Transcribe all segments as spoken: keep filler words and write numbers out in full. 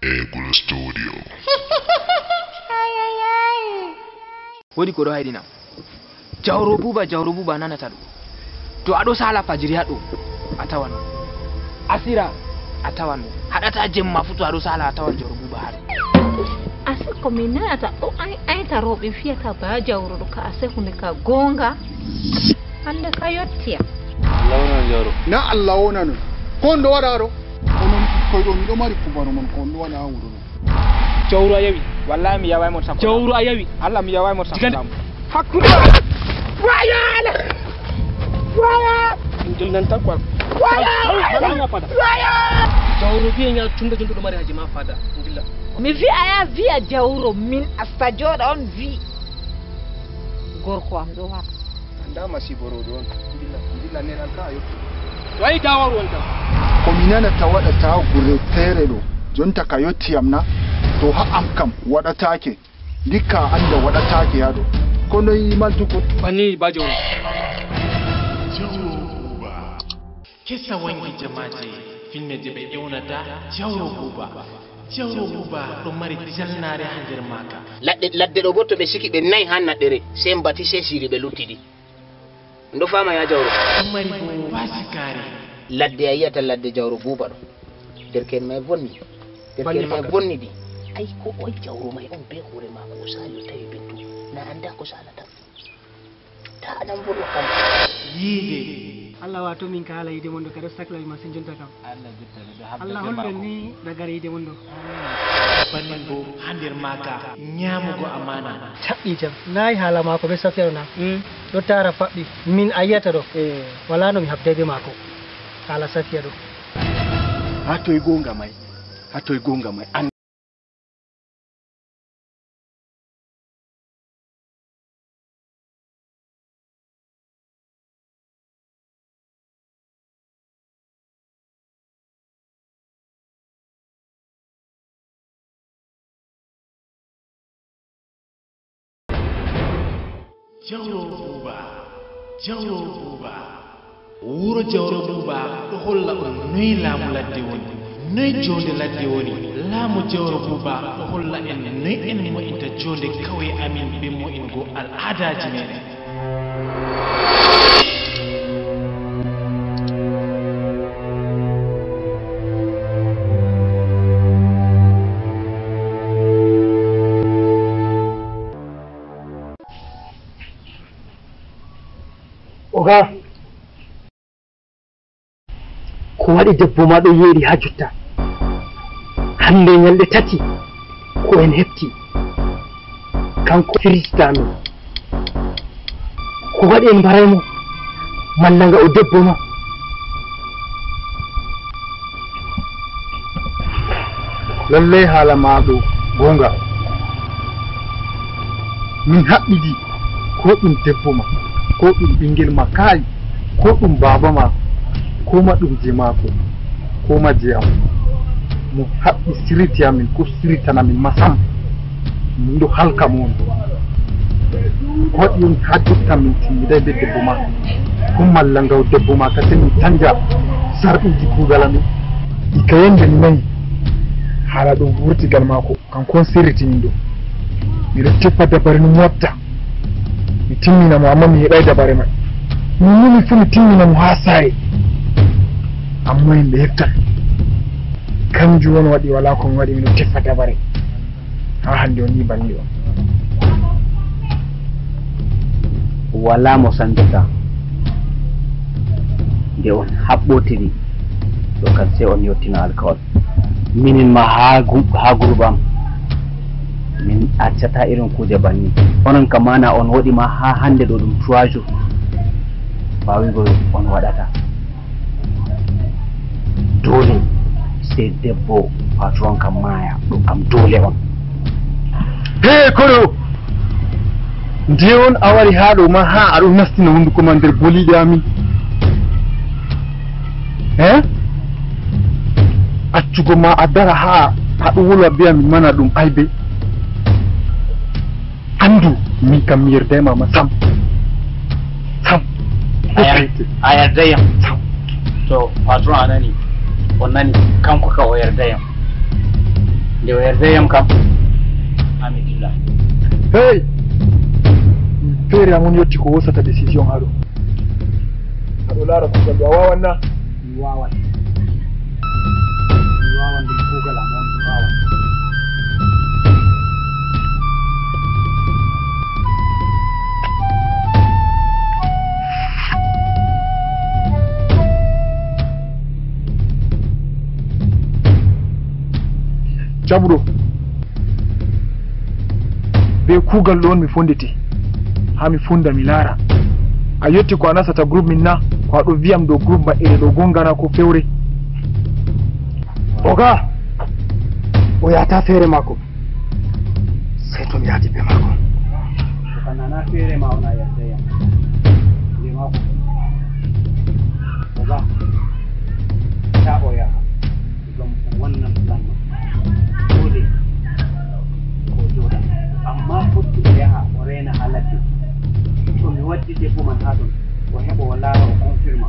Eagle Studio. Woodi ko ɗo hayɗinam. Jawro Buuba, Jawro Buuba, a nanata ɗum. To a ɗo saala fajiri haa ɗo, a tawan mo. Asira, a tawan mo. Haɗata jemma fu to a ɗo saala, a tawan Jawro Buuba haa ɗo. Ase ko mi nanata ɗo, ay, ayta rewɓe fiyata ba Jawro ɗo, ka ase hunde ka goonga. Hannde ka yotti am. Allah wonana Jawro. Na Allah wonana. Ko on ɗo waɗa ɗo? Onon ɓikkoy ɗo, miɗo mari kubaru mon, ko on ɗo waɗa haa wuro ɗo? Jawro a yawi. Wallahi mi yaway mon sakko. Jawro a yawi. Allah mi yaway mon sakko. Diga nde- Hakkunde. Waya! Waya! Ngel nan tan quoi. Waya! Waya! Waya! Jawro wiye nya tunda jondo ɗo mari haji ma fada. Ngilla. Mi wi'a ya wi'a Jawro min asta jooɗa on wi. Gorko am ɗo wara. Anda masibo rewɓe on. Ndilla, ndilla neɗal ka a yottu. Wayi dawar wonta. Ko mi nanata waɗata gure feere ɗo. Jonta ka yotti am na? To ha'am kam waɗataake. Ndikka a anda waɗataake haa ɗo. Ko noy maldugo? Banni ba Jawro. Jawro Buuba. Kesa wangi jamaaje, filmeeji ɓe ewnata Jawro Buuba. Jawro Buuba ɗo mari jalnaare haa nder maaka. Ladde, ladde ɗo boo to ɓe siki ɓe nayi haa naɗɗere, sey mbati sey siiri ɓe luttidi. Ɗo faama ya Jawro. Ɗo mari boo faasikaare. Ladde a yi'ata ladde Jawro Buuba ɗo. Derke'en may vonni. Derke'en may vonnidi. Ay ko oy Jawro may on bee hoore maako o saali o tawi Bintu. Na anndaa ko saalata. Ta anan bolo kam. Yiide. Allah wato min ka haala yiide mon ɗo, kadi o saklawi masin jonta kam. Allah jottani ɗo habda Allah be holɓe maako. Ni ragare yiide mon ɗo. Bannin bo ha nder maaka nyamugo amana. Caɓɓi jam. Nayi haala maako be Safiya ɗo na? Mm. Ɗo tara faɓɓi. Min a yi'ata ɗo. Eh. Wala no mi habday be maako. Haala Safiya ɗo. Ha toy gonga mai? Ha toy gonga mai? An Jawro Buuba, Jawro Buuba. Wuro Jawro Buuba ɗo holla on noy laamu ladde woni, noy joonde ladde woni. Laamu Jawro Buuba ɗo holla en noy en mo'inta joonde kawye amin be mo'ingo al'aadaaji meɗen. Oga, ko waɗi debbo ma ɗo yeeri haa jotta? Hannde nyalɗe tati ko en heɓti. Kanko firjita min. Ko waɗi en mbaray mo? Malla nga o debbo ma? Lallay haala ma ɗo goonga. Min haɓɓidi ko ɗum debbo ma, ko ɗum ɓingel ma, kaayi, ko ɗum baaba ma, ko ma ɗum je maako, ko ma je am. Mo haɓɓi siriti amin, ko siritana min ma sam. Min ɗo halka mo on. Ko waɗi on haa jotta min timmiday be debbo ma? Ko malla ngaw debbo ma ka sen mi canja sarɗuuji kuugal amin? Ika yende mi nayi haala ɗum wurtigal maako. Kanko on sirritini ɗum. Miɗo teffa dabare no motta. Mi timmina mo, amma mi heɓay dabare man. Min numi fu mi timmina mo haa saare. Amma yimɓe heftan. Kanjum on waɗi walaa ko mi waɗi, miɗo teffa dabare. Haa hannde on ni banni ɗo. Walaa mo sanjata. Nde on haɓɓotiri ɗo kan, sey on yottina alkawal. Minin ma haa gu-, haa groupe am, min accata irin kuuje banni. Onon kam maana on waɗi ma haa hannde ɗo ɗum trois jours. Faa wi'go on waɗata. Doole sey debbo patron kam maaya, ɗum kam doole on. Hee, koɗo! Nde on a wari haa ɗo ma, haa aɗo nastina hunnduko ma nder boliiɗe amin? Hee? Accugo ma a dara haa aɗo wolwa bee amin mana ɗum aybe? Anndu, min kam mi yerday ma ma sam. Sam. A yar-, a yerday yam. Sam. To, patron a nani, on nani, kanko ka o yerday yam. Yo R D M kam. Haa mi dilla. Hey! Feere am on yotti ko hosata décision haa ɗo. Aɗo laara kuugal ɗo a waawan na? Mi waawan. Mi waawan ɗum kuugal am on, mi waawan. Jaɓuɗo. Be kuugal ɗo on mi fondete. Haa mi fonda mi laara. A yotti ko a nasata groupe min na? Ko aɗo wiyam ɗo groupe maɓɓe ɗo gongana ko fewre? Oga, o yahata feere maako. Sey to mi yaadi be maako. Ko nana feere ma on a yahata yam. Nde maako. Oga, ta o yaha. Ngam o wannan plan ma. Dole ko jooɗa. Amma fotti o yaha o reena haa ladde. To mi waddi debbo man haa ɗon, o heɓa o laara o confirma.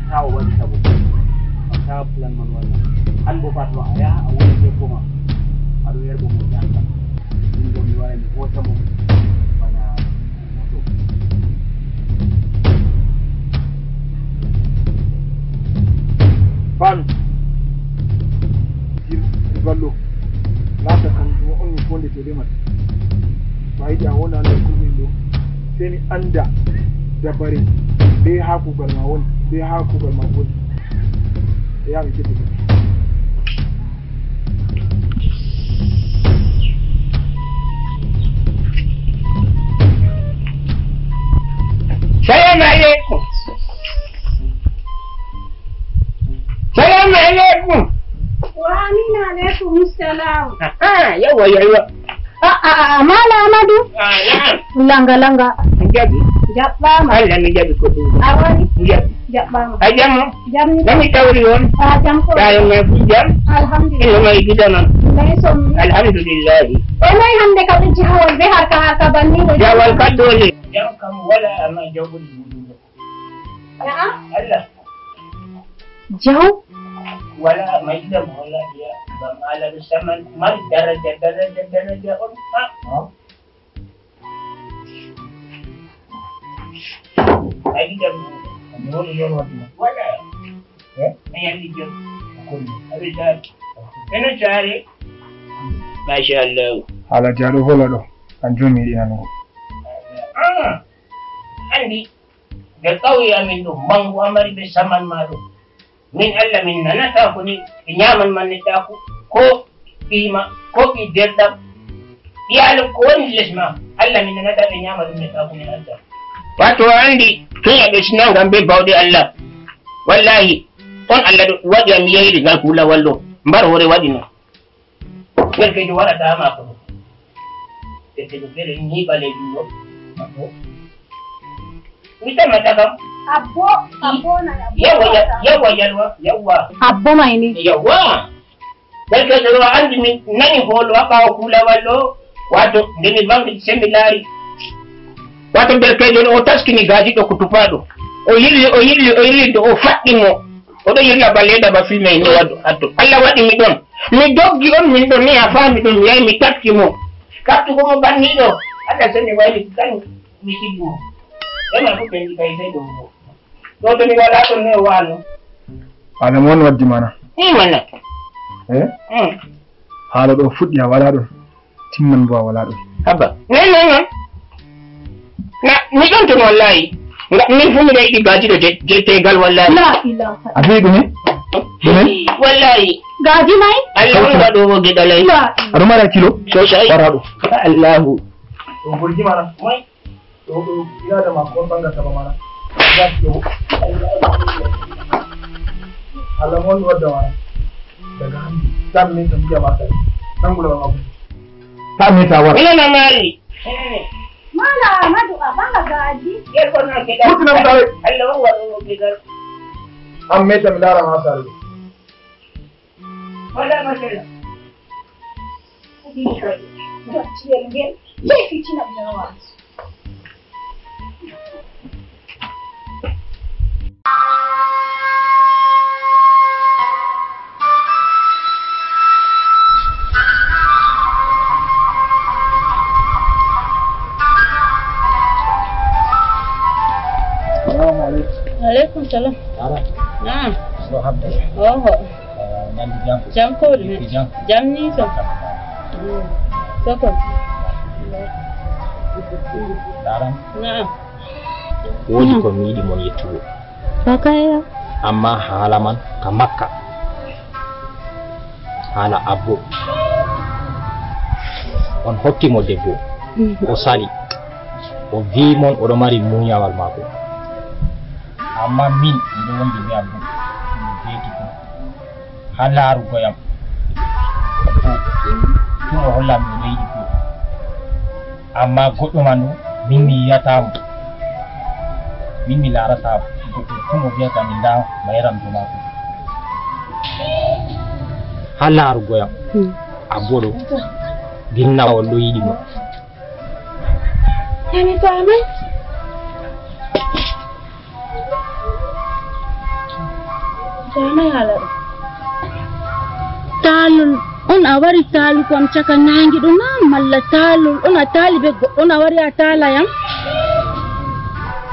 Taa o waɗi sabu. Ngam taa plan man wannan. An bo patron a yaha a wona debbo ma. Aɗo yerɓo mo janga. Min bo mi wara mi hoota mo. Bana Faami. Jim e ballo. Laata kan ɗum on mi fondete be man. To a yiɗi a wona nder kuugal ɗo. Sey mi annda dabare be haa kuugal ma woni, be haa kuugal ma woni. E yaa mi teddete. Salamu aleykum. Salamu aleykum. Wa amina aleykum salam. Aha, yawwa, yawwa. A, a, a, Mala Amadu? Ah, na'am. Langa, langa. Mi jaɓi. Jaɓɓaama. Allah mi jaɓi ko ɗuuɗi. A wari? Mi jaɓi. Jaɓɓaama. A jamo? Jam ni. Nami tawri on? A jam ko. Tayo ma fu jam? Alhamdulillah. Ino mai gida man? Mai son. Alhamdulillah. O noy hande ka ɓe jahawol be harka harka banni ɗo. Jawal ka dole. Jam kam wala amma jawgol budugo. Na'am. Allah. Jaw? Wala mai gida mo wala biya. Bam ala saman mari daraja, daraja, daraja on. Ha? Ai, jam. Wala. Eh? Mi yandi jam. Aɓe sare. Eno sare. Masha Allah. Haala jaaɗo hola ɗo. Kanjum mi yiɗi nanugo. Ah, andi. Nder ƙauye amin ɗo, mangu amari be saman ma ɗo. Min Allah min nanataako ni, ɓe nyaaman man neɗɗaaku, ko ɓii ma, ko ɓii derɗam, iyalu ko woni les ma, Allah min nanata ɓe nyaama ɗum neɗɗaaku min Allah. Wato a andi, tun a ɗo sinangam be bawɗe Allah. Wallahi, on Allah ɗo waɗi am yeyri ngal kuulawal ɗo, mbar hoore waɗi no. Derkejo waɗata maako ɗo. Derkejo feere ni ɓaleejum ɗo. Abbo. Mi tamata kam. Abbo, abbo na abbo. Yawwa, ya-, yawwa, yalwa, yawwa. Abbo mai ni. Yawwa. Derkejo ɗo andi mi nani hoolo ha ɓaawo kuulawal ɗo. Wato nde mi vangi se mi laari. Wato derkejo ɗo o taskini gaaji ɗo ko tupaaɗo. O yilli, o yilli, o yilli ɗo o faɗɗi mo. Oɗo yirla ba leeda ba filme ni waɗo hatto. Allah waɗi mi ɗon. Mi doggi on min ɗon ni a faami ɗum mi yahi mi tafki mo. Taftugo mo banni ɗo. Allah seni wayliti tan mi tiggi mo. Ɓe ma fof ɓe ndi kay sey ɗo mo. Ɗo to mi wala ɗon ne o wano. Haala mo on waddi mana. Ni mana. Eh? Hmm. Haala ɗo fuɗɗi a wala ɗon. Timman bo a wala ɗum. Haba. Non, non, non. Na, mi ɗon ton wallahi. Nga, min fu miɗo yiɗi gaaji ɗo je, je tegal wallahi. La ilaha. A fi ɗume? Ɗume? Wallahi. Gaaji mai? Allah on waɗo wo geɗalai. La. Aɗo mara kilo? Sosai. Wara ɗo. Allahu. Ɗum burji mana. Moi. Ɗo, ɗo, ina da makon banga sama mana. Gaskiya. Allah mon wadda mana. Daga hannu. Tan min ɗum jama sai. Tan gula ma. Tan min ta wara. Ina na mari. Mala Amadu a banga gaaji. Yer ko na ke da. Mutu na mutare. Allah on waɗo wo geɗal. An meta mi laara ma sare. Wala masala. Dottiyel ngel, yewtitina ɓe waaso. Jam. Jam ko ɗume? Jam. Jam ni to. Mm. Soko. Daram. Na'am. Woodi ko mi yiɗi mon yettugo. Bakaya. Amma haala man ka Makka. Haala Abbo. On hokki mo debbo. Mm. O sali. O vi'i mon oɗo mari munyawal maako. Amma min, miɗo wondi be Abbo. Mi veeti ɗum. Haa laarugo yam. Tun o hollan mi o yiɗi ko. Amma goɗɗo man ɗo, min mi yi'ataa mo. Min mi laarataa goɗɗo tun o vi'ata min ndaa mayeram to maako. Haa laarugo yam. Hmm. Abbo ɗo, ginnawol ɗo yiɗi mo. Nani faamay? Faamay haala ɗo. Taalol on a wari taalugo am caka naange ɗo na, malla taalol on a taali be goɗɗo on a wari a taala yam?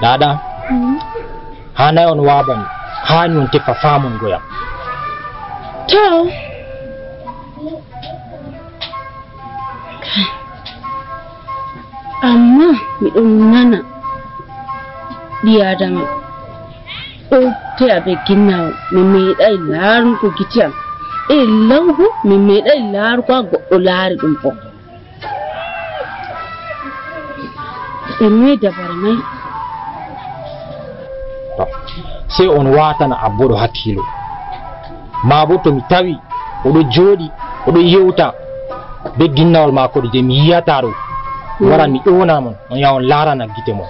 Daada, mm, haanay on waabani, haani on tefa faamongo yam. To. Amma miɗon nana ɓii Aadama ɗo te'a be ginnawol. Mi meeɗay laarugo gite am. E law bo, mi meeɗay laarugo haa goɗɗo laari ɗum bo. Ɓe noye dabare may? To, sey on waatana Abbo ɗo hakkiilo. Maa bo to mi tawi oɗo jooɗi, oɗo yewta be ginnawol maako ɗo je mi yi'ataa ɗo, mi wara mi ƴoona mon, on yaha on laarana gite mon.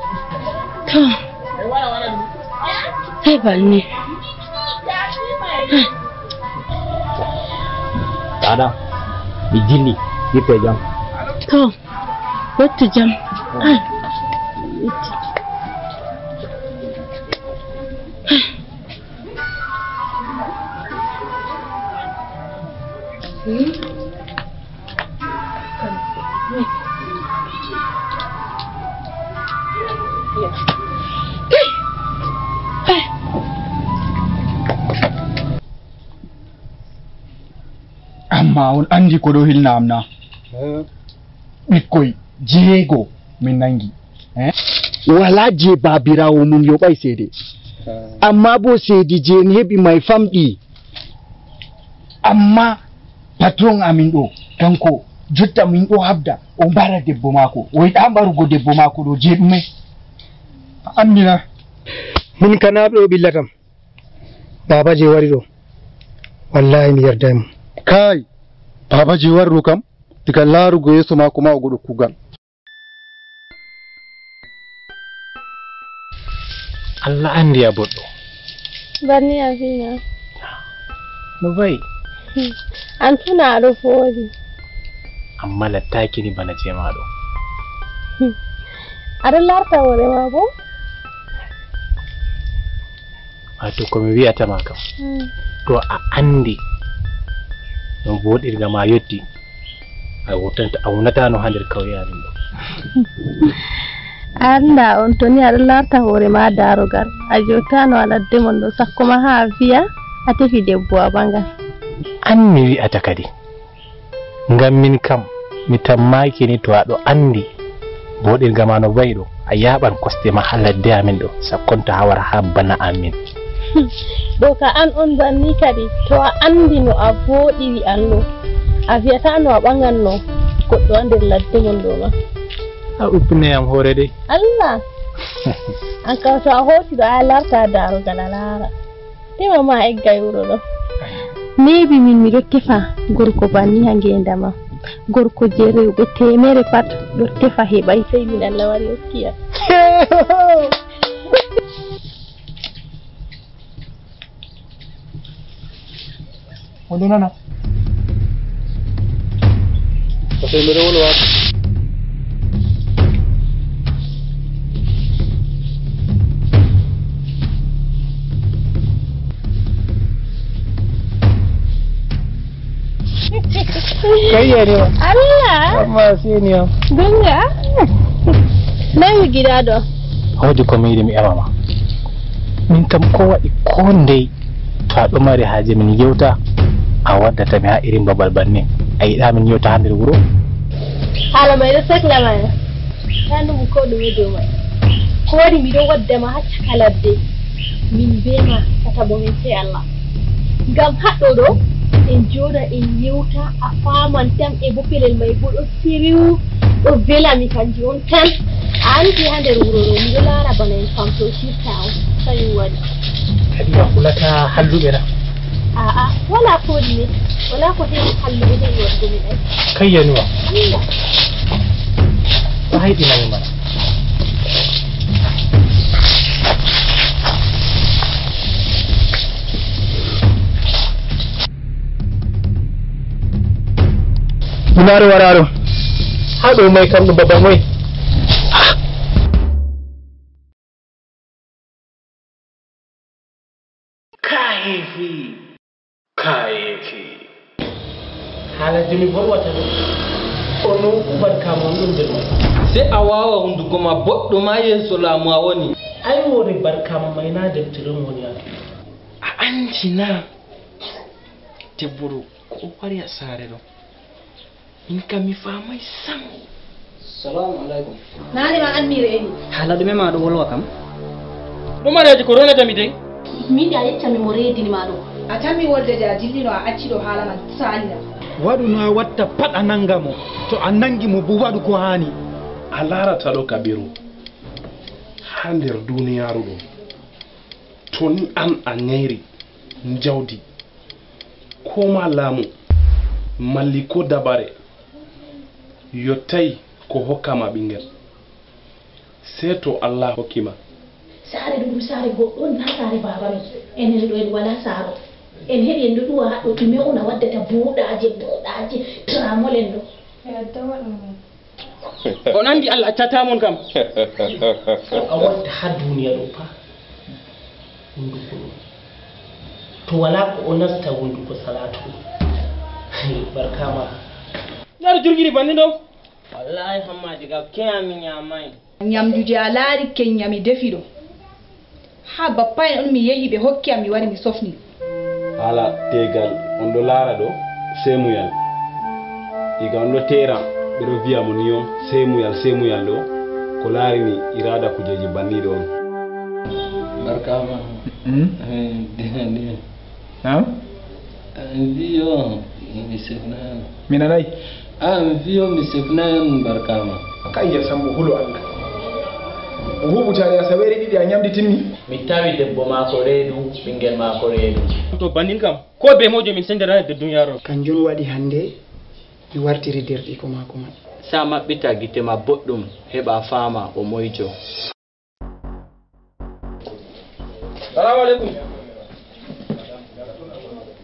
To, sey banni. Daada, mi dilli, yippe jam. To, wottu jam. Ah, wottu. Amma on andi ko ɗo hilna am na? Eh. Ɓikkoy jeego min nangi. Eh? Walaa je baabiraawo mum yoɓay seede. Eh. Amma bo seedi je en heɓi may famɗi. Amma patron amin ɗo, kanko jotta min ɗo habda, o mbara debbo maako. O yiɗaa mbarugo debbo maako ɗo, je ɗume? A andi na? Min kana ɓe o ɓillatam. Baaba je wari ɗo, wallahi mi yarday mo. Kaay, baaba je wari ɗo kam, diga laarugo yeeso maako ma o goɗɗo kuugal. Allah andi a boɗɗo. Banni a fina. No va'i? Hmm. An funa aɗo fooɗi. Amma lattaaki ni bana je maaɗo. Hmm. Aɗo larta hoore ma bo? Wato ko mi wi'ata ma kam, hmm, to a andi no voɗirga ma yotti, a wurtanta, a wonatano ha nder kauye amin ɗo. A anda on to ni aɗa larta hoore ma darogal, a jottano a ladde mon ɗo, sakko ma ha a viya a tefi debbo a ɓangan. An mi wi'ata kadi. Ngam min kam, mi tammaaki ni to aɗo anndi booɗirga ma no va'i ɗo, a yaaɓan kosɗe ma haa ladde amin ɗo, sakkonto haa wara haa bana amin. Ɗo ka an on banni kadi, to a anndi no a vooɗiri an ɗo, a vi'ataa no a ɓaŋanno goɗɗo haa nder ladde mon ɗo ma. A uppinay am hoore dey. Allah! An kam to a hooti ɗo a larta daarogal a laara. Tewa ma egga e wuro ɗo. Neebi min miɗo tefa gorko banni ha ngeendam am. Gorko je rewɓe teemere pat ɗo tefa heɓay sey min Allah wari hokki yam. Oɗo nana? Parce que mbeɗo wona waɗde. Kayi yani o. Allah. Amma seni o. Gonga. Nayi giɗaɗo. Hoodi ko mi yiɗi mi ema ma. Min kam ko waɗi ko ndey to aɗo mari haaje min yewta. A waddata mi haa irin babal bannin. A yiɗaa min yewta haa nder wuro? Haala may ɗo sakla ma ya. Tanum ko ɗume dow may. Ko waɗi miɗo wadda ma haa caka ladde. Min bee ma tataɓo men sey Allah. Ngam haɗɗo ɗo en jooɗa en yewta a faaman tam e bo pelel may bo ɗo siriw ɗo vela mi kanjum on tan. A anndi haa nder wuro ɗo miɗo laara bana en famtotira on. Kañum waɗi. Kadi a hulataa halluɓe na? A'a, walaa ko ɗume. Walaa ko heewi halluɓe heewi waɗugo min ay. Kayya nuwa. Kayya. Ko hayɗinani mana? Pulaar waraaro. Haa ɗo may kam ɗum babal moy? Kaayeefi! Kaayeefi! Haala jey mi volwata ɗo, on non fuu barkaama on ɗon nder man. Sey a waawa hunnduko ma boɗɗo ma yeeso laamu a woni. Ay woore barkaama may naa deftere on woni haa ton. A anndi naa debbo ɗo ko o wari haa saare ɗo? Min kam mi faamaay sam. Salaamu aleykum. Naane ma an mi reeni. Haala ɗume ma ɗo wolwa kam? Ɗum areeji ko ronata mi dey. Min de a yecca mi mo reedini ma ɗo. A tammi wolde de a dillino a acci ɗo haala man saalina. Waɗu no a watta pat a nannga mo. To a nanngi mo bo waɗu ko haani. A laarata ɗo Kabiru, haa nder duuniyaaru ɗo, to ni an a nyayri njawdi, koo ma laamu, malli koo dabare, yottay ko hokka ma ɓinngel, sey to Allah hokki ma. Saare ɗum, ɗum saare goɗɗo on, naa saare baaba men. Enen ɗo en walaa saaro. En heɓi en ɗo ɗuwa haɗɗo, ɗume on a waddata buuɗaaje, buuɗaaje, tramol en ɗo? On anndi Allah accataa mon kam. Ko a watta haa duuniya ɗo fa, hunnduko ɗo. To walaa ko o nasta hunnduko salaatu. Barkaama. Ndaa ɗo jurgiri banni ɗo. Wallaahi Hammadi, ga keya mi nyaamay. Nyamdu je a laari kenya mi defi ɗo. Haa bappa en on mi yehi ɓe hokki am mi wari mi sofni. Haala teegal on ɗo laara ɗo, sey muyal. Iga on ɗo teera, ɓe ɗo vi'a mo ni on, sey muyal, sey muyal ɗo, ko laarini iraada kujeeji banniiɗo on. Barkaama. Mm. Eh, dina, dina. Naam? Ah, mi vi'i on, mi sefnaay on. Mi nanaay. Ah, mi vi'i on, mi sefnaay on, barkaama. Kayya, Sammbo, hulo Allah. O huuɓu taali asaweere ɗiɗi, a nyamdi timmi? Mi tawi debbo maako reedu, ɓinngel maako reedu. To bannin kam, ko bee moojo min sendirana nder duniyaaru. Kanjum waɗi hannde mi wartiri deerɗiiko maako man. Sa maɓɓita gite ma boɗɗum, heɓa faama o moyjo. Salaamu aleykum.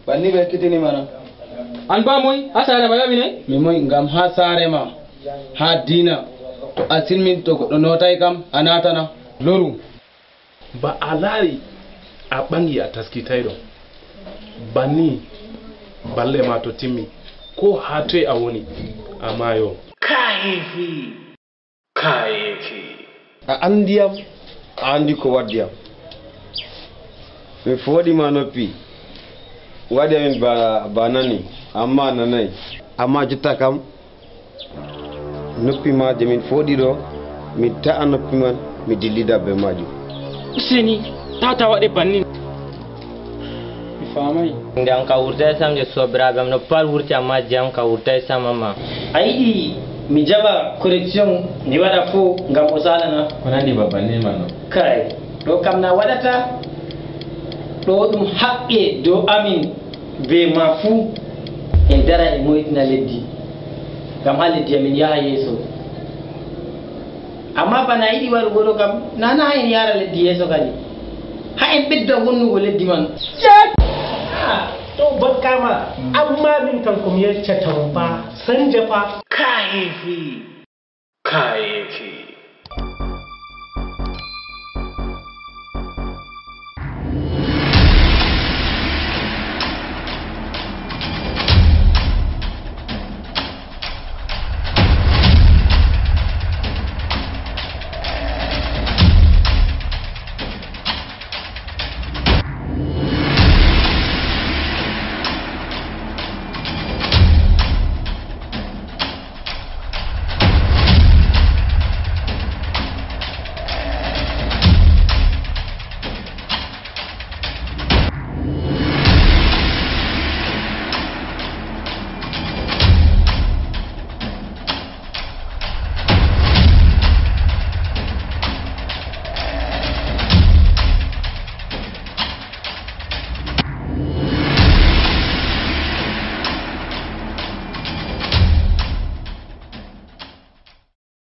Banni ɓe ekkitini mana. An ba moy? Haa saare ma yaɓi ne? Mi moy ngam haa saare ma, haa diina. To a silmin, to goɗɗo nootaay kam, a naatana. Loru. Ba a laari a ɓaŋgi a taskitayɗo. Banni balɗe ma to timmi, ko haa toy a woni, a maayo. Kaayeefi! Kaayeefi! A anndi yam, a anndi ko waddi yam. Mi fooɗi ma noppi, waɗi amin ba, ba nani, ammaa a nanaay. Ammaa jotta kam, noppi ma je min fooɗi ɗo, mi ta'a noppi man, mi dillida bee maajum. Useni, tata waɗe bannin. Mi faamay. Nde am ka wurtay sam je soobiraaɓe am no pat wurti, ammaa je am ka wurtay sam ammaa. A yiɗi mi jaɓa correction mi waɗa fo ngam o saalana? Ko nandi ba bannin man no? Kay, ɗo kam na waɗata. Ɗo ɗum haqqe dow amin bee ma fuu. En dara en moytina leddi, ngam haa leddi amin yaha yeeso. Ammaa bana a yiɗi waɗugo ɗo kam, na, na haa en yahra leddi yeeso kadi. Haa en ɓedda wonnugo leddi man. Ah, to bakkaama, ammaa min kam ko mi yeccata on fa, sanja fa. Kaayeefi! Kaayeefi!